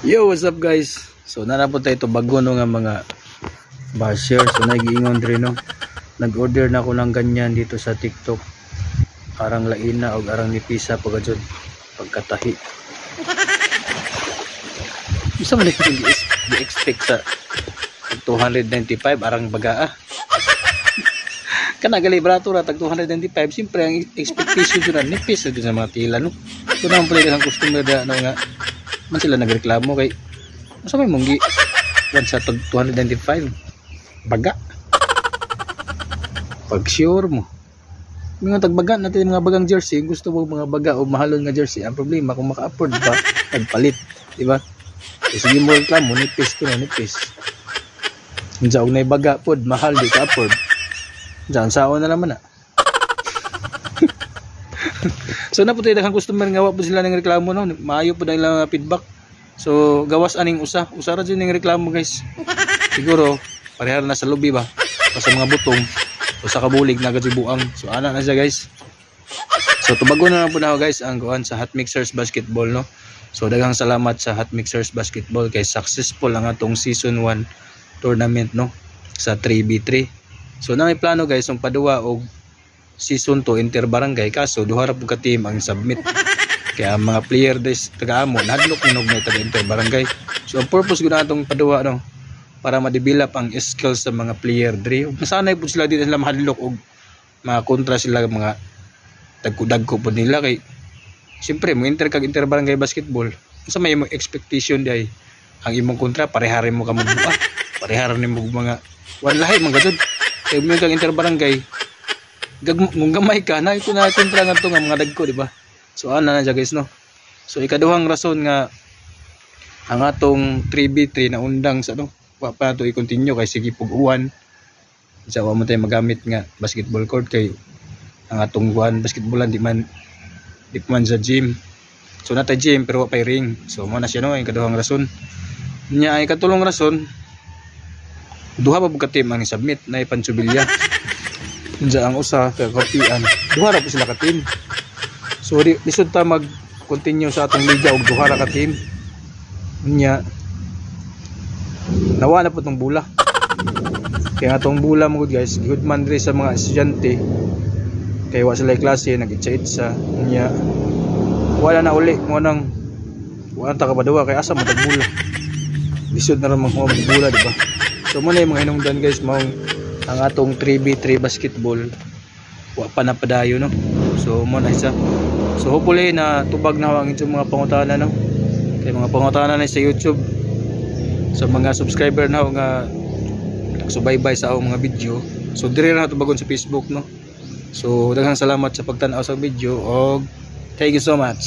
Yo, what's up, guys? So naa na po tayo bago, no, nga mga basher. So nagiingon diri, no. Nag-order na ako ng ganyan dito sa TikTok. Arang laina og arang nipisa pagka jud pagkatahi. Bisa man yung gi-expect sa 295 arang bagaa. Kana gali barato ra tag 295, siyempre ang expectation jud na nipis jud sa mga tila, no. So naman pala ang customer da, no, nga man sila nagreklamo kay asa may mong gi kuan sa tag 295 baga. Pag sure mo mga tagbaga natin, mga bagang jersey, gusto mo mga baga o mahalon nga jersey, ang problema kung maka-afford ba nagpalit, di ba? So, sige mo reklamo nipis ko na nipis. Unsa og nay baga pod mahal, di ka afford. Diyan saon na naman ah. So na po tayo daghang customer nga wa po sila ng reklamo, no. Maayo po ang ilang mga feedback. So gawas aning usa, usa ra jud ning reklamo, guys. Siguro parehar na sa lubi ba o sa mga butong o sa kabulig na buang. So ana na siya, guys. So tubagon na lang po na ako, guys, ang kuan sa Hot Mixers Basketball, no. So daghang salamat sa Hot Mixers Basketball kay successful ang atong season 1 tournament, no, sa 3v3. So na may plano, guys, ang paduwa og season 2 interbarangay, kaso duha ra pud ka team ang submit. Kaya ang mga player des taga amo nahadlok og may taga interbarangay. So ang purpose gud atong paduwa, no, para ma-develop ang skills sa mga player diri. Masanay pud sila, di na sila mahadlok og mga kontra sila mga dagko-dagko pud nila, kay siyempre mo enter kag interbarangay basketball, unsa may imong expectation diay? Ang imong kontra pareharin mo ka mo buha, pareharin mo mga walahi man gud kay mo kang interbarangay gag kung gamay ka na ito na kontra nga to nga mga dagko, di ba? So ana na siya, guys, no. So ikaduhang rason nga ang atong 3v3 na undang sa, no, wa pa nato i-continue kay sige pug uwan sa wa mo tayo magamit nga basketball court kay ang atong kuan basketballan di man sa gym. So naa tay gym pero wa pay ring. So mo na siya, no, ang ikaduhang rason nya. Ay katulong rason, duha pa pud ka team ang submit na Pancho Villa. Unsa ang usa ka kapian, duha ra po sila ka team. So di lisod ta mag continue sa atong liga og duha ra ka team. Unya nawa na po tong bula kaya nga tong bula mo gud, guys, gihudman diri sa mga estudyante kay wa sila klase, nag-itsa-itsa. Unya wala na uli mo nang wala ta kapaduwa kay asa mo tag bula, lisod na ra man og bula, di ba? So mo na yung mga hinungdan, guys, maong ang atong 3v3 basketball wa pa na padayon, no. So mo na siya. So hopefully na tubag na ang inyong mga pangutana, no, kay mga pangutana na sa YouTube sa mga subscriber na nga nagsubaybay sa akong mga video. So dire na tubagon sa Facebook, no. So daghang salamat sa pagtan-aw sa video og thank you so much.